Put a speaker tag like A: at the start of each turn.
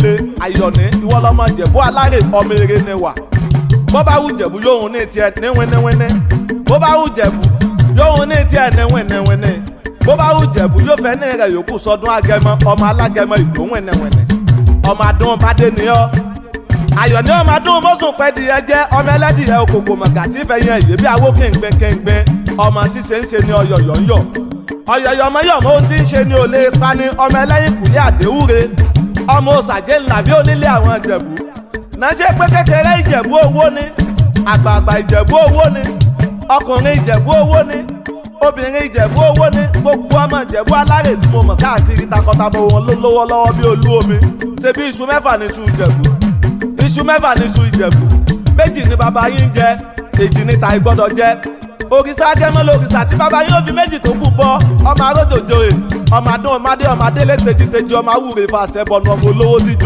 A: Lé Ayọ̀ní, ìwọ lọmọ Jẹ̀bú alárè, ọmọ eré ni wà. Bó bá wù Jẹ̀bú, yóò hun ní tiẹ̀ ní wíníwíní. Bó bá wù Jẹ̀bú, yóò hun ní tiẹ̀ ní wíníwíní. Bó bá wù Jẹ̀bú, yóò fẹ́ ní rẹ̀ yòókù sọdún agẹmọ, ọmọ alágẹmọ ìgbó wíníwíní. Ọmọ adùn bàdé ni ọ́, Ayọ̀ní, ọmọ adùn mọ́sùn pẹ́ di ẹ jẹ́ ọmọ ẹlẹ́dìyẹ òkòkò mọ̀gà tí fẹ́ yẹn ìyè bí awó kéńgbé kéńgbé. Ọmọ ṣíṣe ń ṣe ni ọyọ̀yọ̀ ń yọ̀, ọyọ̀yọ̀ ọmọ yọ̀ mọ́ ohun tí ń ṣe ni ò lè pa ni. Ọmọ ẹlẹ́yìn kùlé àdéhùre, ọmọ òsàjẹ́ ńlá bí onílé àwọn Ìjẹ̀bú náà ṣe pé kékeré Ìjẹ̀bú owó ni, àgbààgbà Ìjẹ̀bú owó ni, ọkùnrin Ìjẹ̀bú owó ni, obìnrin Ìjẹ̀bú owó ni. Gbogbo ọmọ Ìjẹ̀bú alárè tí mo mọ̀ káàkiri, takọtabo wọn ló lówó lọ́wọ́ bí olú omi. Ṣe bí iṣu 6 ní iṣu Ìjẹ̀bú, iṣu 6 ní iṣu Ìjẹ̀bú. 2 ni bàbá yín ń jẹ, 2 ní ta ìgbọ́dọ̀ jẹ. Òrìṣà agẹmọ lòrìṣà tí bàbá yín ó fi 2 tó kù bọ. Ọmọ arójòjòyè, ọmọ adún ọmọdé, ọmọdé lé tejiteji, ọmọ awúre fàṣẹ bọnu, ọmọ olówó tí